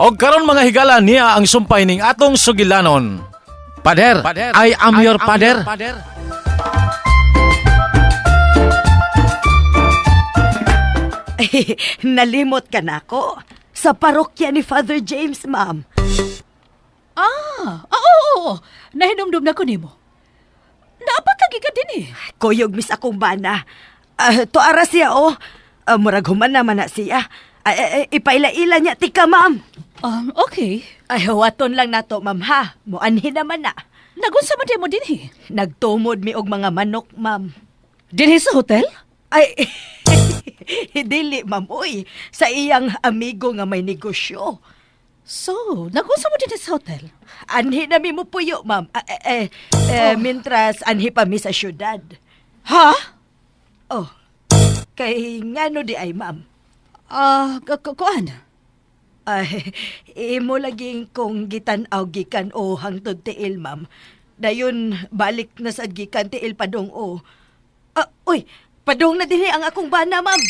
Og karon, mga higala, niya ang sumpay ning atong sugilanon. Pader, I am your pader. Ay, nalimot ka na ako. Sa parokya ni Father James, ma'am. Ah, ah, oo, oo. Nahinumdum na ko nimo. Naapat lagi ka din eh. Kuyog mis akong bana. Ah, tuara siya, oh. Ah, murag human naman na siya. Ay, ay, ay, ipaila-ila niya tika, ma'am. Okay. Ay, hawaton lang nato, ma'am, ha? Muanhin naman na. Nagunsa man mo din eh. Nagtumod mi og mga manok, ma'am. Dinhi sa hotel? Ay, dili, ma'am, uy. Sa iyang amigo nga may negosyo. So, nagunsa mo dinhi sa hotel? Anhi na mi mo puyo, ma'am. Ah, eh, eh, eh, Mintras, anhi pa mi sa syudad. Ha? Oh, kay ngano di ay, ma'am? Ah, kuan? Ay, imo laging kong gitan-aw gikan o hangtod tiil, ma'am. Dayon, balik na sad gikan tiil padong o. Ah, uy, padong na dinhi ang akong bana, ma'am.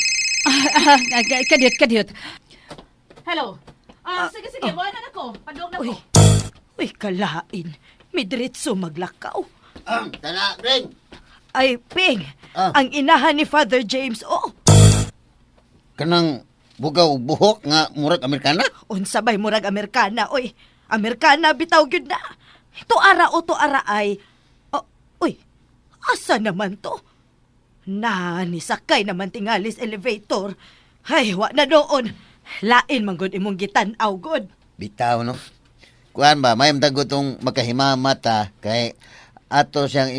Ah, ah, kadiyot, kadiyot. Hello. Ah, sige, sige. Buwan na ko. Padong na Uy, ko. uy, kalain. Midritso maglakaw. Tana, Green. Ay, Ping, Ah. ang inahan ni Father James, oh. Kanang bugaw og buhok nga murag Amerikana. Unsa bay murag Amerikana, oy. Amerikana bitaw gyud na. Tuara o tuara ay. Oh, uy, asa naman to? Na, nisakay naman tingalis elevator. Ay, wa na doon. Lain man gud imong gitan-aw gud. Bitaw no. Kuan ba, may dago tong makahimamat ha, kay ato siyang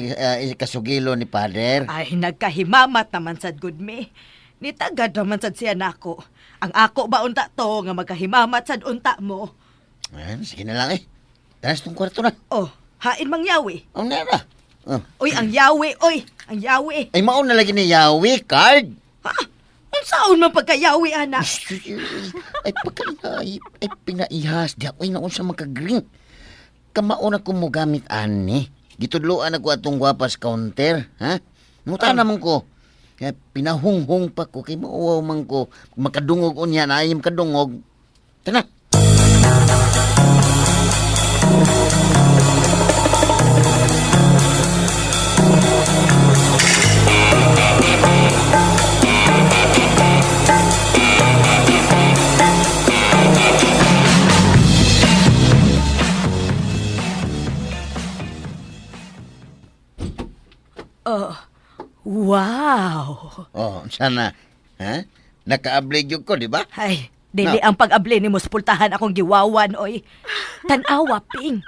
ikasugilo ni Father. Ay, nagkahimamat naman sad gud mi. Nitagad naman sad siya nako. Ang ako ba unta to nga magkahimamat sad unta mo? Ay, sige na lang eh. Tanas tong kwarto na. Oh, hain mang yawi. Oh, na na. Oh. Uy, ang yawi, oy, ang yawi. Ay, maon na lagi ni Yawi, card. Ha? Unsaon man pagkayawi, ana? Ay, pagkainay, ay, pinaihas. Di ako inaon sa magka-green. Kamaon ako mo gamit ani. Gitudloan ako atong gwapas counter, ha? Muta naman ko. Kaya pinahunghong pa ko, kay mauwaw man ko. Makadungog unya, na ayim kadungog. Tana. Wow! Oh, sana. Ha? Nakaabli gyud ko, di ba? Ay, dili No. ang pag-abli ni Muspultahan akong giwawan, oy. Tanawa, Ping.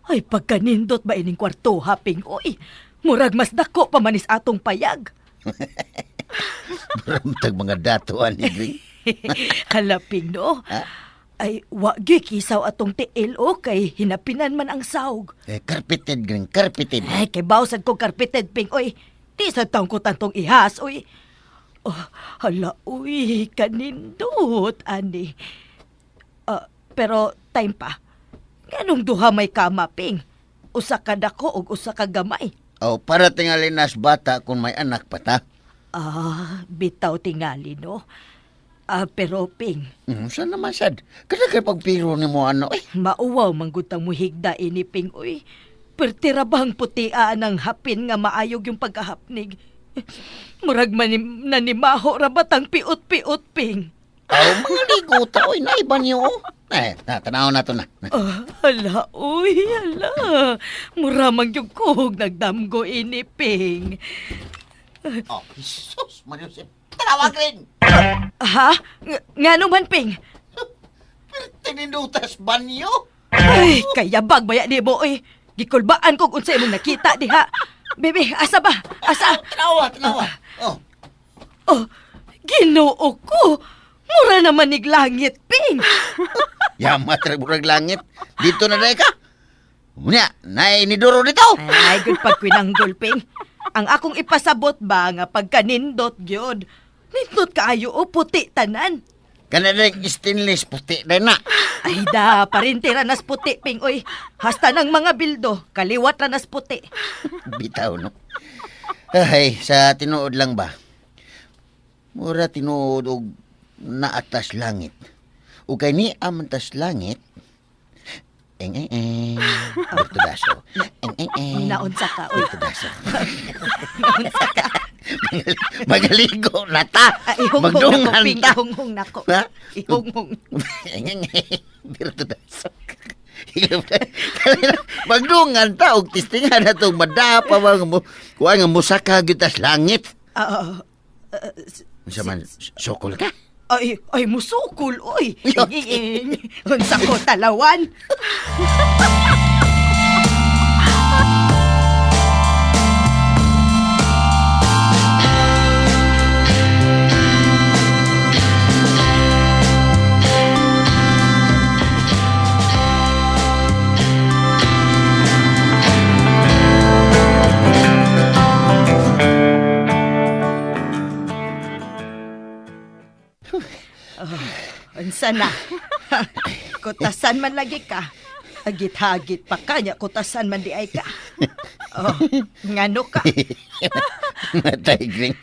Ay, pagkanindot ba ining kwarto, ha, Ping, oy. Murag mas dako pa manis atong payag. Baramtag mga dato, ani, Green. Hala, Ping, no? Ay, wa gyud kisaw atong tiil, o, kay hinapinan man ang sawg. Eh, carpeted, Green, carpeted. Ay, kay bawsad ko carpeted, Ping, oy. Di sa taong ko tantong ihas, oy. Oh, hala, uy, kanindot, ani. Ah, pero time pa. Nganong duha may kama, Ping? Usa ka dako ug usa ka gamay. Oh, para tingali nas bata kung may anak pa ta. Ah, bitaw tingali, no? Ah, pero Ping, Saan naman sad? Kada kay pagpiro ni mo ano eh. mauwaw manggutang muhigda ini, Ping, uy. Pertira bang putia ang hapin nga maayog yung pagkahapnig? Murag manim, nanimaho ra batang piot-piot, Ping. Aw, mga ligo ta oy, naiba niyo. Oh. Eh, na, tanaw na to na. Ah, hala, uy, hala. Mura man yung kuhog nagdamgo ini, Ping. Oh, Jesus, Mario Josep. Tanawa rin. Ha? Nga naman, Ping? Tinindutas banyo. Ay, kayabag baya ni mo, oy. Gikulbaan kog unsa imong nakita diha. Bebe, asa ba? Asa? Tanawa, tanawa. Oh, Oh, Ginoo ko. Mura naman nig langit, Ping. yamat ra burag langit. Dito na dai ka. Unya, naay ni Duro dito. Ay, good pagkwinanggol, Ping. Ang akong ipasabot ba nga pagkanindot gyud. Nindot kaayo o puti tanan. Kana dai stainless puti dai na. Ay da, parintira nas puti, Ping. Oy, hasta ng mga bildo, kaliwat ra nas puti. Bitaw no. Ay, sa tinuod lang ba? Mura tinuod og naatas langit. Ug kay ni amantas langit. Eng eng eng. Berto Daso. Eng eng eng. Naunsa ka, oy. Berto Daso. Naunsa ka. Magaligo na ta. Ah, ihunghong nako, Magdungan Ping. ta. Ihunghong nako. Ha? Ihunghong. Eng eng eng. Berto Daso. Magdungan ta og tistingan na tong madapa ba nga mo kuan nga musaka gyud tas langit. Ah, Unsa man sokol ka? Ay, ay, musukol, oy. Ing, ing. Unsa ko talawan. Unsa na? Kutasan man lagi ka. Agit-hagit pa ka nya, kutasan man di ay ka. Oh, ngano ka? Matay green.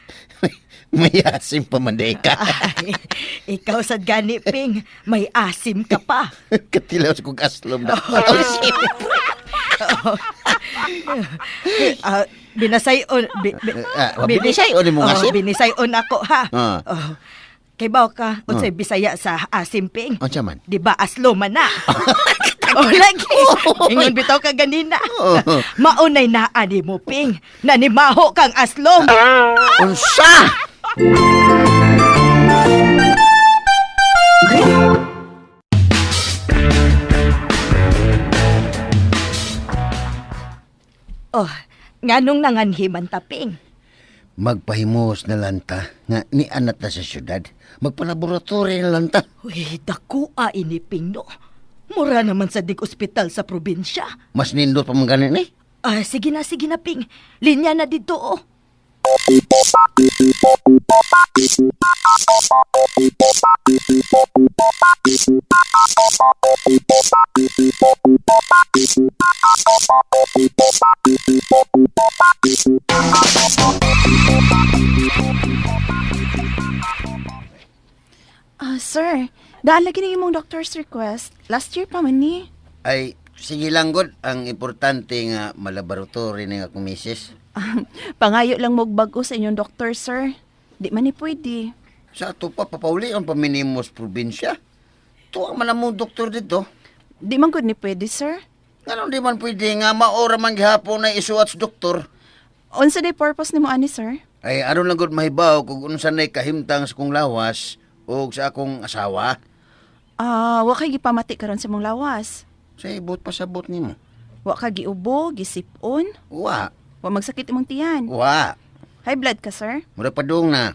May asim pa man di ka. Ay, ikaw sad gani, Ping, may asim ka pa. Katilaw sa kong aslom na. Oh, shit. Ah, binasayon bi, bi, Ah, binisayon nimo nga, Oh, asim? binisayon ako ha. Ah. Oh. Kay baw ka, unsay Bisaya sa asim, Ping? Unsa man? Di ba aslo man na? Oh, lagi. Ingon bitaw ka ganina. Oh. Maunay naa ni mo, Ping. Nanimaho kang aslom. Unsa? Oh, nganong nanganhiman ta, Ping? Magpahimos na lanta nga ni anat na sa syudad. Magpalaboratory na lanta. Uy, daku ini, Ping, no? Mura naman sa dig ospital sa probinsya. Mas nindot pa man ganin eh. Ah, sige na, Ping. Linya na dito, oh. Ah, sir, daan lagi ng imong doctor's request. Last year pa man ni. Ay, sige lang god. Ang importante nga malaboratory ni nga akong misis. Pangayo lang mo og bag-o sa inyong doctor, sir. Di man ni pwede. Sa ato pa, papauli ang paminimos probinsya. Tuwa man ang mong doktor dito. Di man gud ni pwede, sir. Nganon di man pwede nga maora man gihapon na isuat sa doktor. Unsa day purpose nimo ani, sir? Ay, aron lang gud mahibaw kung unsa nay kahimtang sa kong lawas o sa akong asawa. Ah, wa kay gipamati karon sa imong lawas. Sa ibot pasabot nimo. Wa ka giubo, gisipon, Wa, wa magsakit imong tiyan. wa. High blood ka, sir? Mura padung na.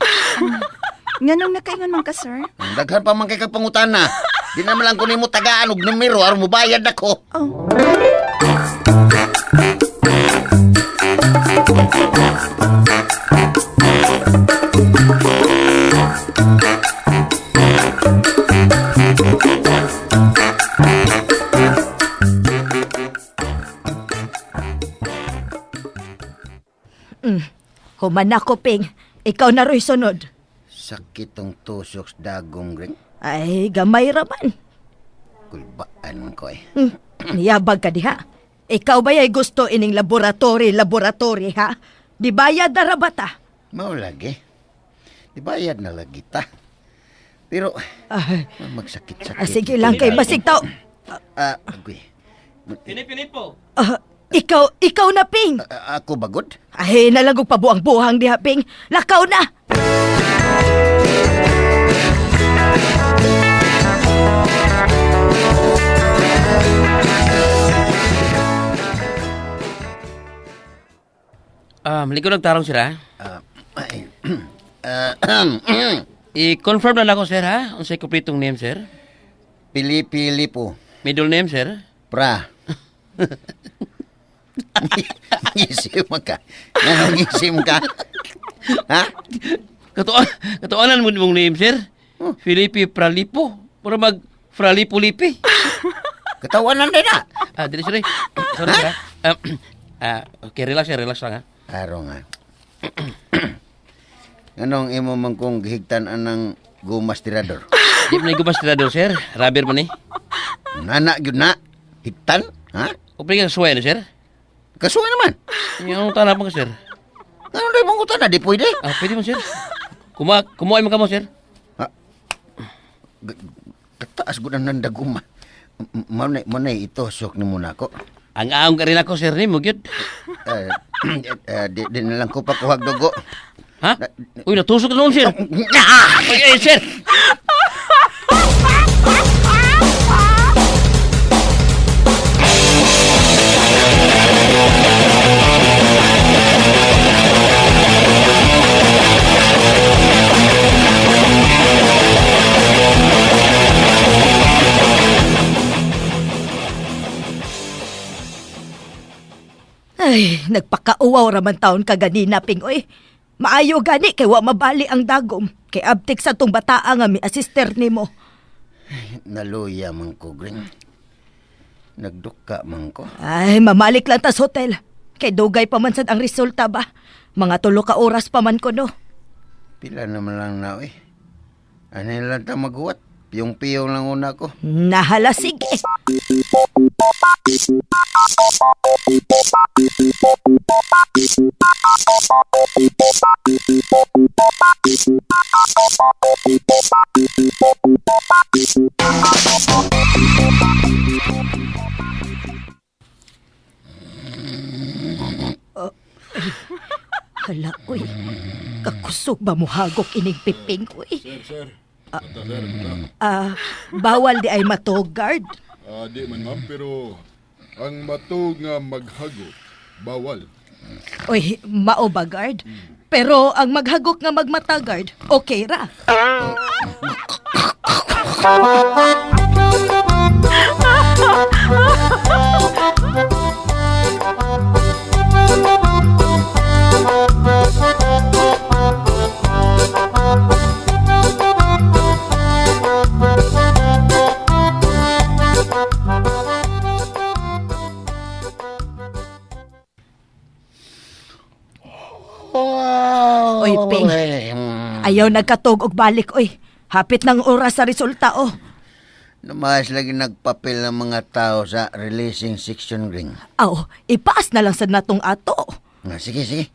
Nganong nakaingon man ka, sir? Ang daghan pa man kay kag pangutana. Di naman lang ko nimo tagaan og numero aron mobayad ako. Oh. Human ako, Ping. Ikaw na ro'y sunod. Sakit ang tusok sa dagong ring. Ay, gamay raman. Kulbaan man ko eh. Niyabag ka diha. Ikaw ba ay gusto ining laboratory, laboratory, ha? Di bayad na rabata. Mao lagi. Di bayad na lagi ta. Pero Ah, magsakit-sakit. ah, sige lang kay basig tao. Ah, agoy. Ah, ikaw na, Ping. Ah, ako bagod? Ay, nalagog pa buang-buhang diha, Ping. Lakaw na! Maliko nagtarong sir ha. Ah, ay. Ah, I-confirm na lang ako sir ha. Unsay kompletong name sir? Pili-pili po. Middle name sir? Pra. Ngisim ka. Nanong ngisim ka? Ha? Katuan, katuanan mo mong name sir? Felipe Pralipo. Puro mag Pralipo Lipi. Katawanan din na. Ah, dili sorry. Sorry sir ha. Ah, okay, relax sir, relax lang ha. Aro nga. Anong imo man kong gihigtan anang gumas tirador? Di man gubas tirador, sir. Rubber man eh. Nana gyud na. Higtan, ha? O pwede ka suway na, sir. Kasuway naman. Yung tanap mo ka, sir. Ano dahil mong utana? Di pwede. Ah, pwede mo, sir. Kumuha mo ka mo, sir. Kataas gud ang nandaguma. Mao na itusok ni muna ko. Ang aong ka rin ako, sir, ni mo, gyud. Eh, di na lang ko pakuhag dugo. Ha? Uy, natusok na noon, sir. Ah! Ay, ay, sir! Ay, nagpakauwaw raman taon ka ganina, Ping, oy. Maayo gani kay wa mabali ang dagom. Kay abtik sa tong bataa nga mi asister nimo. Naluya man ko, Green. Nagduka man ko. Ay, mamalik lang tas hotel. Kay dugay pa man sad ang resulta ba? Mga tulo ka oras pa man ko no. Pila naman lang na, eh. Ano lang ta maguwat? Piyong-piyong lang una ko. Nahala sige. Oh, Hala, uy. Kakusog ba mo hagok ining piping, uy? Sir, sir. Bata, sir, bata. Ah, bawal di ay matog, guard. Ah, di man ma'am, pero ang matog nga maghagok, bawal. Uy, mao ba, guard? Pero ang maghagok nga magmata, guard, okay ra. Oy, Ping. Ay, mm. Ayaw nagkatog og balik, oy. Hapit ng oras sa resulta, oh. Lumayas lagi nagpapel ng mga tao sa releasing section, Green. Aw, ipaas na lang sa natong ato. Ah, sige, sige.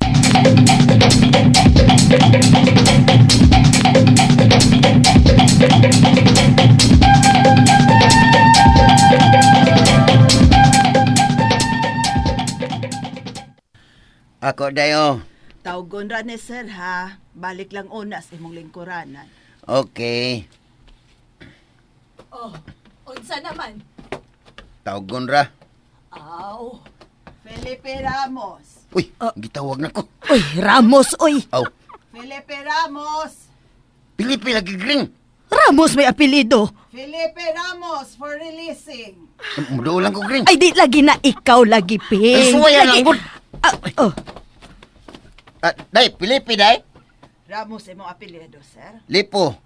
Ako dayo. Tawgon ra ni sir ha. Balik lang una sa imong lingkuranan. Okay. Oh, unsa naman? Tawgon ra. Aw. Felipe Ramos. Uy, gitawag na ko. Uy, Ramos, oy. Aw, Felipe Ramos. Pilipi lagi green. Ramos may apelyido. Felipe Ramos for releasing. Mudo lang ko green. Ay, di lagi na ikaw lagi, Ping. Ay, suwaya Lagi- lang, good. Ah, oh. Ah, day, Pilipi day. Ramos imong apelyido, sir. Lipo.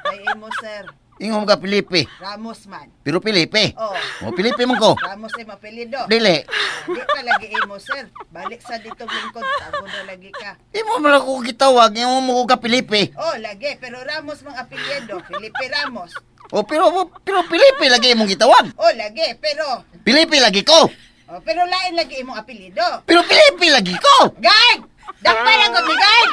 Ay imo, sir. Ingon ka Pilipi. Ramos man. Pero Pilipi. Oh. O Pilipi man ko. Ramos imong apelyido. Dili. Di pa lagi imo, sir. Balik sa ditong lingkod, tago na lagi ka. Imo man ako gitawag, imo mo ko ka Pilipi. Oh, lagi. Pero Ramos mang apelyido. Felipe Ramos. O pero pero Pilipi lagi imong gitawag. Oh, lagi. Pero, Pilipi lagi ko. oh, pero lain lagi imong apelyido. Pero Pilipi lagi ko. Guard! Dakpa lang ko ni guard!